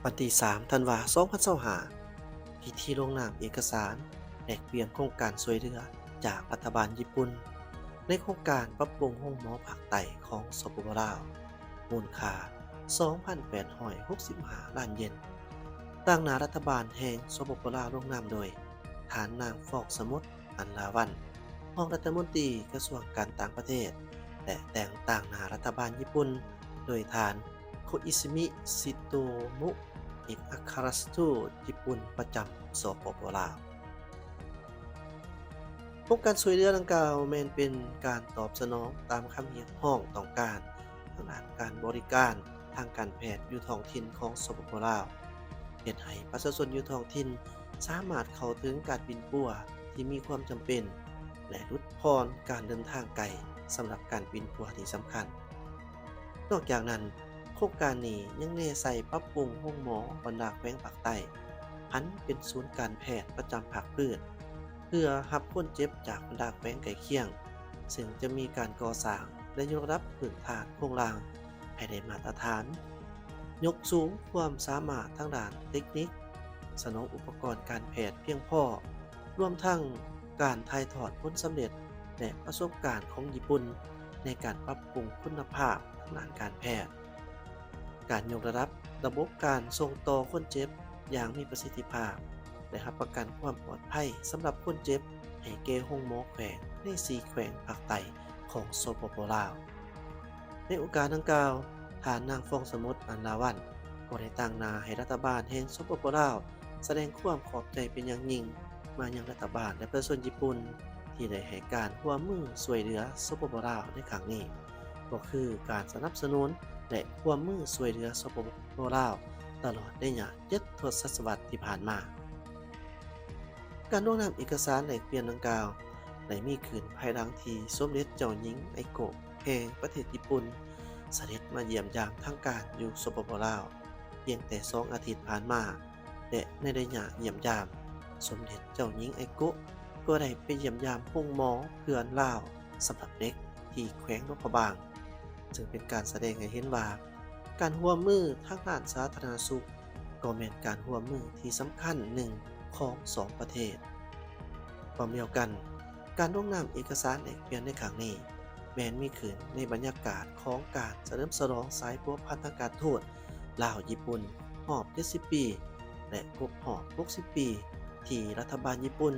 ວັນທີສາມ ທັນວາ ສອງພັນຊາວຫ້າ ພິທີລົງນາມເອກະສານແລກປ່ຽນໂຄງການຊ່ວຍເຫຼືອຈາກລັດຖະບານຍີ່ປຸ່ນ ໃນໂຄງການປັບປຸງໂຮງໝໍພາກໃຕ້ຂອງ ສປປ ລາວ ມູນຄ່າ ສອງພັນແປດຮ້ອຍຫົກສິບຫ້າລ້ານເຢນ. ຕາງໜ້າລັດຖະບານແຫ່ງ ສປປ ລາວ ລົງນາມໂດຍ ທ່ານນາງ ຟອງສະໝຸດ ອັນລາວັນ ຮອງລັດຖະມົນຕີກະຊວງການຕ່າງປະເທດ ແລະ ແຕ່ງຕັ້ງໜ້າລັດຖະບານຍີ່ປຸ່ນ ໂດຍທ່ານ ໂຄອິຊະມິ ຊິໂຕມຸ ເອກອັກຄະລັດທູດຍີ່ປຸ່ນປະຈຳ ສປປ ລາວ. ໂຄງການຊ່ວຍເຫຼືອດັ່ງກ່າວແມ່ນເປັນການຕອບສະໜອງຕາມຄຳຮຽກຮ້ອງຕ້ອງການທາງດ້ານການບໍລິການທາງການແພດຢູ່ທ້ອງຖິ່ນຂອງ ສປປ ລາວ, ເຮັດໃຫ້ປະຊາຊົນຢູ່ທ້ອງຖິ່ນສາມາດເຂົ້າເຖິງການປິ່ນປົວທີ່ມີຄວາມຈຳເປັນ ແລະ ຫຼຸດຜ່ອນການເດີນທາງໄກສຳລັບການປິ່ນປົວທີ່ສຳຄັນ. ນອກຈາກນັ້ນ, ໂຄງການນີ້ຍັງແນໃສ່ປັບປຸງໂຮງໝໍບັນດາແຂວງພາກໃຕ້ ຫັນເປັນສູນການແພດປະຈຳພາກພື້ນ ເພື່ອຮັບຄົນເຈັບຈາກບັນດາແຂວງໃກ້ຄຽງ, ເຊິ່ງຈະມີການກໍ່ສ້າງ ແລະ ຍົກລະດັບພື້ນຖານໂຄງລ່າງໃຫ້ໄດ້ມາດຕະຖານ, ຍົກສູງຄວາມສາມາດທາງດ້ານເຕັກນິກ, ສະໜອງອຸປະກອນການແພດພຽງພໍ, ລວມທັງການຖ່າຍທອດຜົນສຳເລັດ ແລະ ປະສົບການຂອງຍີ່ປຸ່ນໃນການປັບປຸງຄຸນນະພາບທາງດ້ານການແພດ, ການຍົກລະດັບລະບົບການສົ່ງຕໍ່ຄົນເຈັບຢ່າງມີປະສິດທິພາບ ແລະ ຮັບປະກັນຄວາມປອດໄພສຳລັບຄົນເຈັບໃຫ້ແກ່ໂຮງໝໍແຂວງໃນສີ່ແຂວງພາກໃຕ້ຂອງ ສປປ ລາວ. ໃນໂອກາດດັ່ງກ່າວ, ທ່ານນາງ ຟອງສະໝຸດ ອັນລາວັນ ກໍໄດ້ຕາງໜ້າໃຫ້ລັດຖະບານແຫ່ງ ສປປ ລາວ ສະແດງຄວາມຂອບໃຈເປັນຢ່າງຍິ່ງມາຍັງລັດຖະບານ ແລະ ປະຊາຊົນຍີ່ປຸ່ນ ທີ່ໄດ້ໃຫ້ການຮ່ວມມືຊ່ວຍເຫຼືອ ສປປ ລາວ ໃນຄັ້ງນີ້ ກໍຄືການສະໜັບສະໜູນ ແລະ ຮ່ວມມືຊ່ວຍເຫຼືອ ສປປ ລາວ ຕະຫຼອດໄລຍະເຈັດທົດສະວັດທີ່ຜ່ານມາ. ການລົງນາມເອກະສານແລກປ່ຽນດັ່ງກ່າວ ໄດ້ມີຂຶ້ນພາຍຫຼັງທີ່ສົມເດັດເຈົ້າຍິງ ໄອໂກະ ແຫ່ງປະເທດຍີ່ປຸ່ນ ສະເດັດມາຢ້ຽມຢາມທາງການຢູ່ ສປປ ລາວ ພຽງແຕ່ສອງອາທິດຜ່ານມາ ແລະ ໃນໄລຍະຢ້ຽມຢາມ, ສົມເດັດເຈົ້າຍິງ ໄອໂກະ ກໍໄດ້ໄປຢ້ຽມຢາມໂຮງໝໍເພື່ອນລາວສຳລັບເດັກທີ່ແຂວງຫຼວງພະບາງ, ເຊິ່ງເປັນການສະແດງໃຫ້ເຫັນວ່າ ການຮ່ວມມືທາງດ້ານສາທາລະນະສຸກ ກໍແມ່ນການຮ່ວມມືທີ່ສຳຄັນໜຶ່ງຂອງສອງປະເທດ. ພ້ອມດຽວກັນ, ການລົງນາມເອກະສານແລກປ່ຽນໃນຄັ້ງນີ້ ແມ່ນມີຂຶ້ນໃນບັນຍາກາດຂອງການສະເຫຼີມສະຫຼອງສາຍພົວພັນທາງການທູດລາວຍີ່ປຸ່ນຮອບເຈັດສິບປີ ແລະ ຄົບຮອບຫົກສິບປີ ທີ່ລັດຖະບານຍີ່ປຸ່ນ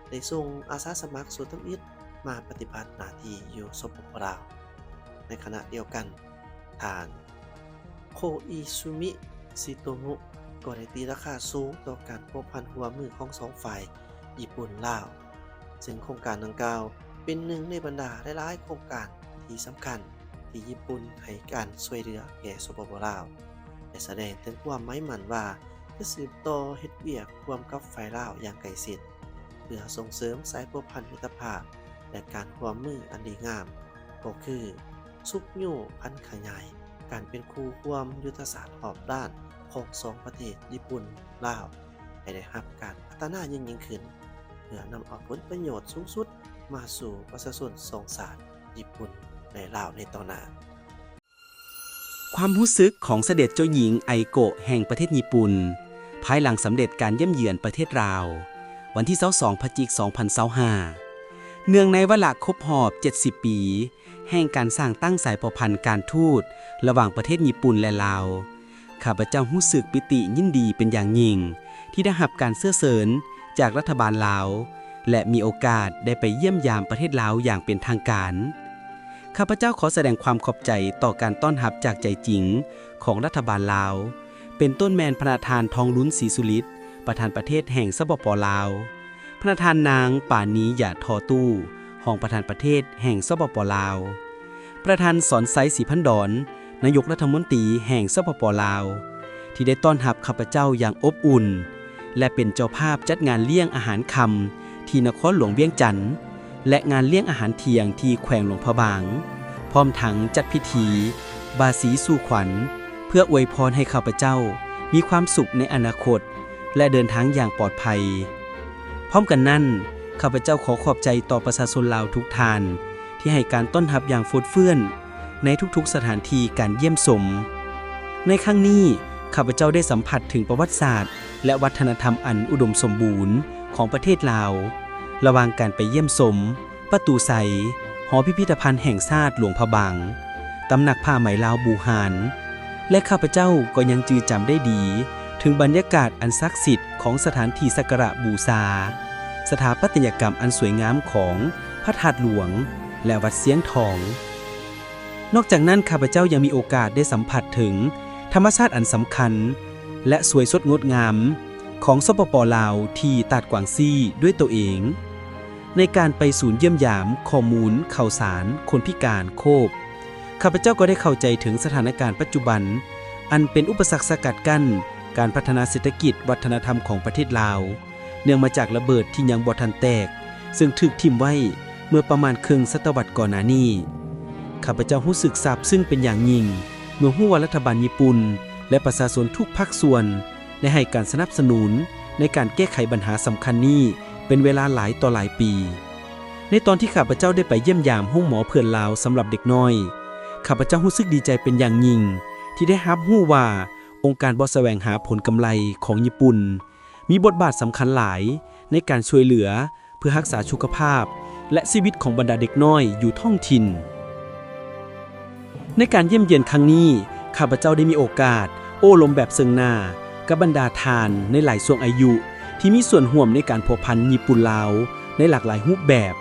ໄດ້ສົ່ງອາສາສະໝັກສູນທຳອິດມາປະຕິບັດໜ້າທີ່ຢູ່ ສປປ ລາວ. ໃນຂະນະດຽວກັນ, ທ່ານ ໂຄອິຊະມິ ຊິໂຕມຸ ກໍໄດ້ຕີລາຄາສູງຕໍ່ການພົວພັນຮ່ວມມືຂອງສອງຝ່າຍ ຍີ່ປຸ່ນ-ລາວ, ເຊິ່ງໂຄງການດັ່ງກ່າວເປັນໜຶ່ງໃນບັນດາຫຼາຍໆໂຄງການທີ່ສຳຄັນທີ່ຍີ່ປຸ່ນໃຫ້ການຊ່ວຍເຫຼືອແກ່ ສປປ ລາວ ແລະ ສະແດງເຖິງຄວາມໝາຍໝັ້ນວ່າຈະສືບຕໍ່ເຮັດວຽກຮ່ວມກັບຝ່າຍລາວຢ່າງໃກ້ຊິດ ເພື່ອສົ່ງເສີມສາຍພົວພັນມິດຕະພາບ ແລະ ການຮ່ວມມືອັນດີງາມ, ກໍຄືຊຸກຍູ້ຜັນຂະຫຍາຍການເປັນຄູ່ຮ່ວມຍຸດທະສາດຮອບດ້ານຂອງສອງປະເທດຍີ່ປຸ່ນ-ລາວ ໃຫ້ໄດ້ຮັບການພັດທະນາຍິ່ງໆຂຶ້ນ, ເພື່ອນຳເອົາຜົນປະໂຫຍດສູງສຸດມາສູ່ປະຊາຊົນສອງຊາດ ຍີ່ປຸ່ນ ແລະ ລາວ ໃນຕໍ່ໜ້າ. ຄວາມຮູ້ສຶກຂອງສະເດັດເຈົ້າຍິງ ໄອໂກະ ແຫ່ງປະເທດຍີ່ປຸ່ນ ພາຍຫຼັງສຳເລັດການຢ້ຽມຢຽນປະເທດລາວ ວັນທີຊາວສອງ ພະຈິກ ສອງພັນຊາວຫ້າ ເນື່ອງໃນວາລະຄົບຮອບເຈັດສິບປີ ແຫ່ງການສ້າງຕັ້ງສາຍພົວພັນການທູດລະຫວ່າງປະເທດຍີ່ປຸ່ນ ແລະ ລາວ, ຂ້າພະເຈົ້າຮູ້ສຶກປີຕິຍິນດີເປັນຢ່າງຍິ່ງ ທີ່ໄດ້ຮັບການເຊື້ອເຊີນຈາກລັດຖະບານລາວ ແລະ ມີໂອກາດໄດ້ໄປຢ້ຽມຢາມປະເທດລາວຢ່າງເປັນທາງການ. ຂ້າພະເຈົ້າຂໍສະແດງຄວາມຂອບໃຈຕໍ່ການຕ້ອນຮັບຈາກໃຈຈິງຂອງລັດຖະບານລາວ, ເປັນຕົ້ນແມ່ນພະນະທ່ານ ທອງລຸນ ສີສຸລິດ ປະທານປະເທດແຫ່ງ ສປປ ລາວ, ພະນະທ່ານ ນາງ ປານີ ຢາທໍ່ຕູ້ ຮອງປະທານປະເທດແຫ່ງ ສປປ ລາວ, ປະທານ ສອນໄຊ ສີພັນດອນ ນາຍົກລັດຖະມົນຕີແຫ່ງ ສປປ ລາວ ທີ່ໄດ້ຕ້ອນຮັບຂ້າພະເຈົ້າຢ່າງອົບອຸ່ນ ແລະ ເປັນເຈົ້າພາບຈັດງານລ້ຽງອາຫານຄ່ຳທີ່ນະຄອນຫຼວງວຽງຈັນ ແລະ ງານລ້ຽງອາຫານທ່ຽງທີ່ແຂວງຫຼວງພະບາງ, ພ້ອມທັງຈັດພິທີບາສີສູ່ຂວັນ ເພື່ອອວຍພອນໃຫ້ຂ້າພະເຈົ້າມີຄວາມສຸກໃນອະນາຄົດ ແລະ ເດີນທາງຢ່າງປອດໄພ. ພ້ອມກັນນັ້ນ, ຂ້າພະເຈົ້າຂໍຂອບໃຈຕໍ່ປະຊາຊົນລາວທຸກທ່ານ ທີ່ໃຫ້ການຕ້ອນຮັບຢ່າງຟົດເຟື່ອນໃນທຸກໆສະຖານທີ່ການຢ້ຽມຊົມ. ໃນຄັ້ງນີ້, ຂ້າພະເຈົ້າໄດ້ສຳຜັດເຖິງປະຫວັດສາດ ແລະ ວັດທະນະທຳອັນອຸດົມສົມບູນຂອງປະເທດລາວ ລະຫວ່າງການໄປຢ້ຽມຊົມປະຕູໄຊ, ຫໍພິພິທະພັນແຫ່ງຊາດຫຼວງພະບາງ, ຕຳໜັກຜ້າໄໝລາວບູຮານ ແລະ ຂ້າພະເຈົ້າກໍຍັງຈື່ຈຳໄດ້ດີເຖິງບັນຍາກາດອັນສັກສິດຂອງສະຖານທີ່ສັກກາລະບູຊາ, ສະຖາປັດຕະຍະກຳອັນສວຍງາມຂອງພະທາດຫຼວງ ແລະ ວັດຊຽງທອງ. ນອກຈາກນັ້ນ, ຂ້າພະເຈົ້າຍັງມີໂອກາດໄດ້ສຳຜັດເຖິງທຳມະຊາດອັນສຳຄັນ ແລະ ສວຍສົດງົດງາມຂອງ ສປປ ລາວ ທີ່ຕາດກວາງຊີດ້ວຍໂຕເອງ, ໃນການໄປສູນຢ້ຽມຢາມຂໍ້ມູນຂ່າວສານຄົນພິການໂຄບ, ຂ້າພະເຈົ້າກໍໄດ້ເຂົ້າໃຈເຖິງສະຖານະການປັດຈຸບັນ ອັນເປັນອຸປະສັກສະກັດກັ້ນການພັດທະນາເສດຖະກິດວັດທະນະທຳຂອງປະເທດລາວ, ເນື່ອງມາຈາກລະເບີດທີ່ຍັງບໍ່ທັນແຕກ ເຊິ່ງຖືກຖິ້ມໄວ້ເມື່ອປະມານເຄິ່ງສະຕະວັດກ່ອນໜ້ານີ້. ຂ້າພະເຈົ້າຮູ້ສຶກຊາບຊຶ້ງເປັນຢ່າງຍິ່ງ ເມື່ອຮູ້ວ່າລັດຖະບານຍີ່ປຸ່ນ ແລະ ປະຊາຊົນທຸກພາກສ່ວນ ໄດ້ໃຫ້ການສະໜັບສະໜູນໃນການແກ້ໄຂບັນຫາສຳຄັນນີ້ເປັນເວລາຫຼາຍຕໍ່ຫຼາຍປີ. ໃນຕອນທີ່ຂ້າພະເຈົ້າໄດ້ໄປຢ້ຽມຢາມໂຮງໝໍເພື່ອນລາວສຳລັບເດັກນ້ອຍ, ຂ້າພະເຈົ້າຮູ້ສຶກດີໃຈເປັນຢ່າງຍິ່ງທີ່ໄດ້ຮັບຮູ້ວ່າ ອົງການບໍ່ສະແຫວງຫາຜົນກຳໄລຂອງຍີ່ປຸ່ນ ມີບົດບາດສຳຄັນຫຼາຍໃນການຊ່ວຍເຫຼືອເພື່ອຮັກສາສຸຂະພາບ ແລະ ຊີວິດຂອງບັນດາເດັກນ້ອຍຢູ່ທ້ອງຖິ່ນ. ໃນການຢ້ຽມຢຽນຄັ້ງນີ້, ຂ້າພະເຈົ້າໄດ້ມີໂອກາດໂອ້ລົມແບບເຊິ່ງໜ້າກັບບັນດາທ່ານໃນຫຼາຍຊ່ວງອາຍຸ ທີ່ມີສ່ວນຮ່ວມໃນການພົວພັນຍີ່ປຸ່ນລາວໃນຫຼາກຫຼາຍຮູບແບບ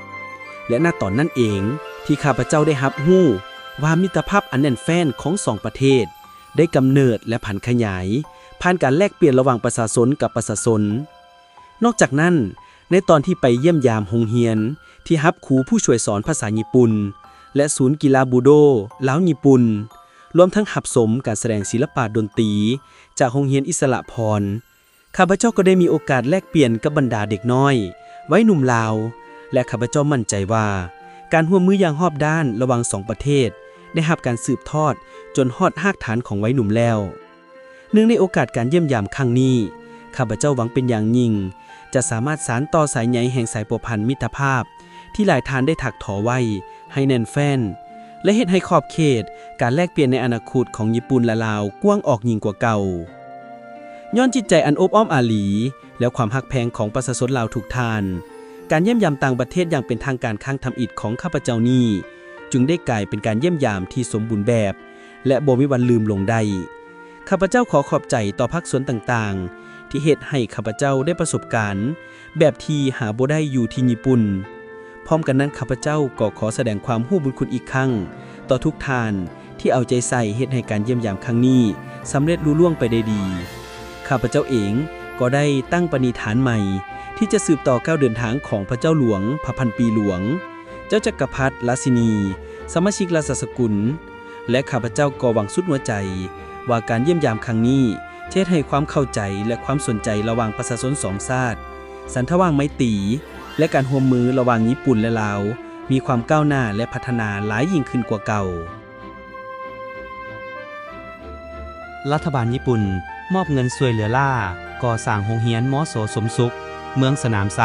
ແລະ ນະຕອນນັ້ນເອງທີ່ຂ້າພະເຈົ້າໄດ້ຮັບຮູ້ວ່າມິດຕະພາບອັນແໜ້ນແຟ້ນຂອງສອງປະເທດ ໄດ້ກຳເນີດ ແລະ ຜັນຂະຫຍາຍ ຜ່ານການແລກປ່ຽນລະຫວ່າງປະຊາຊົນກັບປະຊາຊົນ. ນອກຈາກນັ້ນ, ໃນຕອນທີ່ໄປຢ້ຽມຢາມໂຮງຮຽນທີ່ຮັບຄູຜູ້ຊ່ວຍສອນພາສາຍີ່ປຸ່ນ ແລະ ສູນກິລາບູໂດລາວຍີ່ປຸ່ນ, ລວມທັງຮັບຊົມການສະແດງສິລະປະດົນຕີຈາກໂຮງຮຽນອິດສະລະພອນ, ຂ້າພະເຈົ້າກໍໄດ້ມີໂອກາດແລກປ່ຽນກັບບັນດາເດັກນ້ອຍ, ໄວໜຸ່ມລາວ ແລະ ຂ້າພະເຈົ້າໝັ້ນໃຈວ່າ ການຮ່ວມມືຢ່າງຮອບດ້ານລະຫວ່າງສອງປະເທດໄດ້ຮັບການສືບທອດຈົນຮອດຮາກຖານຂອງໄວໜຸ່ມແລ້ວ. ເນື່ອງໃນໂອກາດການຢ້ຽມຢາມຄັ້ງນີ້, ຂ້າພະເຈົ້າຫວັງເປັນຢ່າງຍິ່ງຈະສາມາດສານຕໍ່ສາຍໃຍແຫ່ງສາຍພົວພັນມິດຕະພາບທີ່ຫຼາຍທ່ານໄດ້ຖັກທໍໄວ້ໃຫ້ແໜ້ນແຟ້ນ ແລະ ເຮັດໃຫ້ຂອບເຂດການແລກປ່ຽນໃນອະນາຄົດຂອງຍີ່ປຸ່ນ ແລະ ລາວກວ້າງອອກຍິ່ງກວ່າເກົ່າ. ຍ້ອນຈິດໃຈອັນໂອບອ້ອມອາລີ ແລະ ຄວາມຮັກແພງຂອງປະຊາຊົນລາວທຸກທ່ານ, ການຢ້ຽມຢາມຕ່າງປະເທດຢ່າງເປັນທາງການຄັ້ງທຳອິດຂອງຂ້າພະເຈົ້ານີ້ ຈຶ່ງໄດ້ກາຍເປັນການຢ້ຽມຢາມທີ່ສົມບູນແບບ ແລະ ບໍ່ມີວັນລືມລົງໄດ້. ຂ້າພະເຈົ້າຂໍຂອບໃຈຕໍ່ພາກສ່ວນຕ່າງໆ ທີ່ເຮັດໃຫ້ຂ້າພະເຈົ້າໄດ້ປະສົບການແບບທີ່ຫາບໍ່ໄດ້ຢູ່ທີ່ຍີ່ປຸ່ນ. ພ້ອມກັນນັ້ນ, ຂ້າພະເຈົ້າກໍຂໍສະແດງຄວາມຮູ້ບຸນຄຸນອີກຄັ້ງຕໍ່ທຸກທ່ານ ທີ່ເອົາໃຈໃສ່ເຮັດໃຫ້ການຢ້ຽມຢາມຄັ້ງນີ້ສຳເລັດລຸລ່ວງໄປໄດ້ດີ. ຂ້າພະເຈົ້າເອງກໍໄດ້ຕັ້ງປະນິທານໃໝ່ ທີ່ຈະສືບຕໍ່ກ້າວເດີນທາງຂອງພະເຈົ້າຫຼວງພະພັນປີຫຼວງ, ເຈົ້າຈັກກະພັດ, ລາຊິນີ, ສະມາຊິກລາຊະສະກຸນ ແລະ ຂ້າພະເຈົ້າກໍຫວັງສຸດຫົວໃຈວ່າການຢ້ຽມຢາມຄັ້ງນີ້ຈະເຮັດໃຫ້ຄວາມເຂົ້າໃຈ ແລະ ຄວາມສົນໃຈລະຫວ່າງປະຊາຊົນສອງຊາດ, ສັນທະຫວ່າງໄມຕີ ແລະ ການຮ່ວມມືລະຫວ່າງຍີ່ປຸ່ນ ແລະ ລາວ ມີຄວາມກ້າວໜ້າ ແລະ ພັດທະນາຫຼາຍຍິ່ງຂຶ້ນກວ່າເກົ່າ. ລັດຖະບານຍີ່ປຸ່ນມອບເງິນຊ່ວຍເຫຼືອລ້າກໍ່ສ້າງໂຮງຮຽນ ມສ ສົມສຸກ ເມືອງສະໜາມໄຊ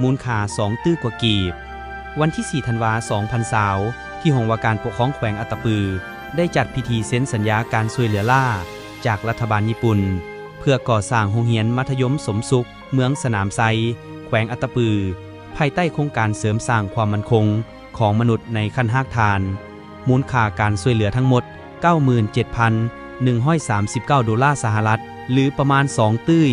ມູນຄ່າສອງຕື້ກວ່າກີບ. ວັນທີສີ່ ທັນວາ ສອງພັນຊາວ ທີ່ຫ້ອງວ່າການປົກຄອງແຂວງອັດຕະປື ໄດ້ຈັດພິທີເຊັນສັນຍາການຊ່ວຍເຫຼືອລ້າຈາກລັດຖະບານຍີ່ປຸ່ນ ເພື່ອກໍ່ສ້າງໂຮງຮຽນມັດທະຍົມສົມສຸກ ເມືອງສະໜາມໄຊ ແຂວງອັດຕະປື ພາຍໃຕ້ໂຄງການເສີມສ້າງຄວາມໝັ້ນຄົງຂອງມະນຸດໃນຂັ້ນຮາກຖານ, ມູນຄ່າການຊ່ວຍເຫຼືອທັງໝົດ ເກົ້າໝື່ນເຈັດພັນໜຶ່ງຮ້ອຍສາມສິບເກົ້າໂດລາສະຫະລັດ ຫຼື ປະມານສອງຕື້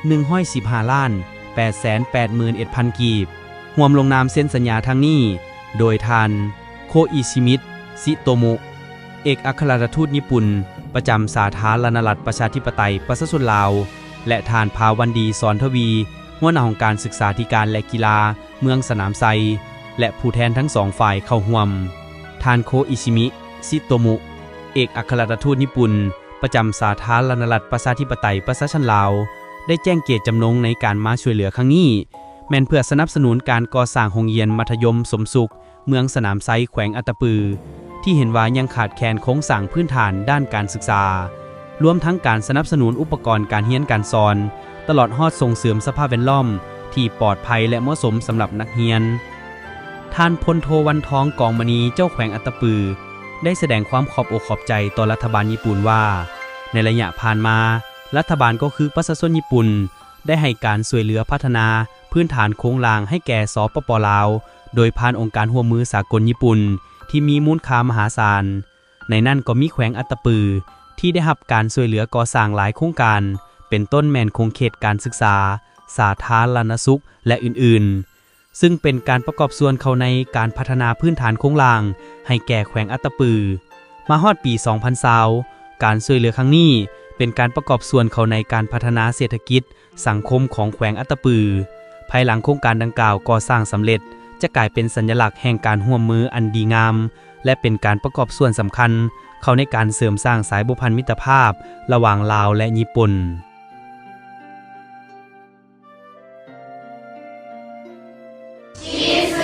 ໜຶ່ງຮ້ອຍສິບຫ້າລ້ານແປດແສນແປດໝື່ນເອັດພັນກີບ. ຮ່ວມລົງນາມເຊັນສັນຍາຄັ້ງນີ້ ໂດຍທ່ານ ໂຄອິຊິມິດ ຊິໂຕມຸ ເອກອັກຄະລັດຖະທູດຍີ່ປຸ່ນປະຈຳສາທາລະນະລັດປະຊາທິປະໄຕປະຊາຊົນລາວ ແລະ ທ່ານ ພາວັນດີ ສອນທະວີ ຫົວໜ້າຫ້ອງການສຶກສາທິການ ແລະ ກິລາເມືອງສະໜາມໄຊ ແລະ ຜູ້ແທນທັງສອງຝ່າຍເຂົ້າຮ່ວມ. ທ່ານ ໂຄອິຊິມິ ຊິໂຕມຸ ເອກອັກຄະລັດຖະທູດຍີ່ປຸ່ນປະຈຳສາທາລະນະລັດປະຊາທິປະໄຕປະຊາຊົນລາວ ໄດ້ແຈ້ງເຈດຈຳນົງໃນການມາຊ່ວຍເຫຼືອຄັ້ງນີ້ ແມ່ນເພື່ອສະໜັບສະໜູນການກໍ່ສ້າງໂຮງຮຽນມັດທະຍົມສົມສຸກ ເມືອງສະໜາມໄຊ ແຂວງອັດຕະປື ທີ່ເຫັນວ່າຍັງຂາດແຄນໂຄງສ້າງພື້ນຖານດ້ານການສຶກສາ, ລວມທັງການສະໜັບສະໜູນອຸປະກອນການຮຽນການສອນ, ຕະຫຼອດຮອດສົ່ງເສີມສະພາບແວດລ້ອມທີ່ປອດໄພ ແລະ ເໝາະສົມສຳລັບນັກຮຽນ. ທ່ານ ພົນໂທ ວັນທອງ ກອງມະນີ ເຈົ້າແຂວງອັດຕະປື ໄດ້ສະແດງຄວາມຂອບອົກຂອບໃຈຕໍ່ລັດຖະບານຍີ່ປຸ່ນວ່າ ໃນໄລຍະຜ່ານມາ, ລັດຖະບານກໍຄືປະຊາຊົນຍີ່ປຸ່ນ ໄດ້ໃຫ້ການຊ່ວຍເຫຼືອພັດທະນາພື້ນຖານໂຄງລ່າງໃຫ້ແກ່ ສປປ ລາວ ໂດຍຜ່ານອົງການຮ່ວມມືສາກົນຍີ່ປຸ່ນ ທີ່ມີມູນຄ່າມະຫາສານ. ໃນນັ້ນກໍມີແຂວງອັດຕະປື ທີ່ໄດ້ຮັບການຊ່ວຍເຫຼືອກໍ່ສ້າງຫຼາຍໂຄງການ, ເປັນຕົ້ນແມ່ນຂົງເຂດການສຶກສາສາທາລະນະສຸກ ແລະ ອື່ນໆ, ຊຶ່ງເປັນການປະກອບສ່ວນເຂົ້າໃນການພັດທະນາພື້ນຖານໂຄງລ່າງໃຫ້ແກ່ແຂວງອັດຕະປື. ມາຮອດປີສອງພັນຊາວ ການຊ່ວຍເຫຼືອຄັ້ງນີ້ເປັນການປະກອບສ່ວນເຂົ້າໃນການພັດທະນາເສດຖະກິດ ສັງຄົມຂອງແຂວງອັດຕະປື. ພາຍຫຼັງໂຄງການດັ່ງກ່າວກໍ່ສ້າງສຳເລັດ, ຈະກາຍເປັນສັນຍະລັກແຫ່ງການຮ່ວມມືອັນດີງາມ ແລະ ເປັນການປະກອບສ່ວນສຳຄັນເຂົ້າໃນການເສີມສ້າງສາຍພົວພັນມິດຕະພາບລະຫວ່າງລາວ ແລະ ຍີ່ປຸ່ນ. はい、いいです。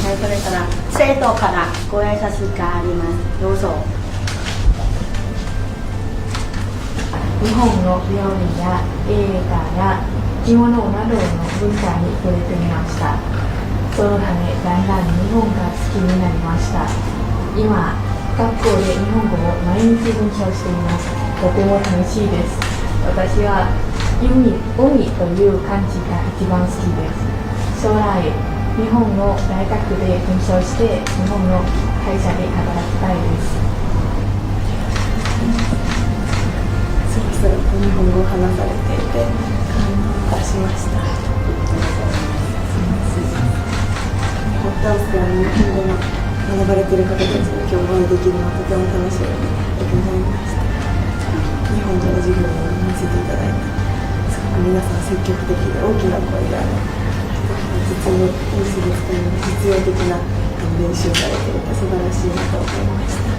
はい、それから生徒からご挨拶があります。どうぞ。日本の料理や映画や着物などの文化に触れてみました。そのため、だんだん日本が好きになりました。今、学校で日本語を毎日勉強しています。とても楽しいです。私は海、海という漢字が一番好きです。将来、日本の大学で勉強して、日本の会社で働きたいです。すごく日本語を話されていて、感動しました。本当ですね、日本語の学ばれている方たちに今日お会いできるのはとても楽しみに伺いました。日本語の授業を見せていただいて、すごく皆さん積極的で大きな声で、あの、実用、お店で使える実用的な、あの、練習をされていて素晴らしいなと思いました。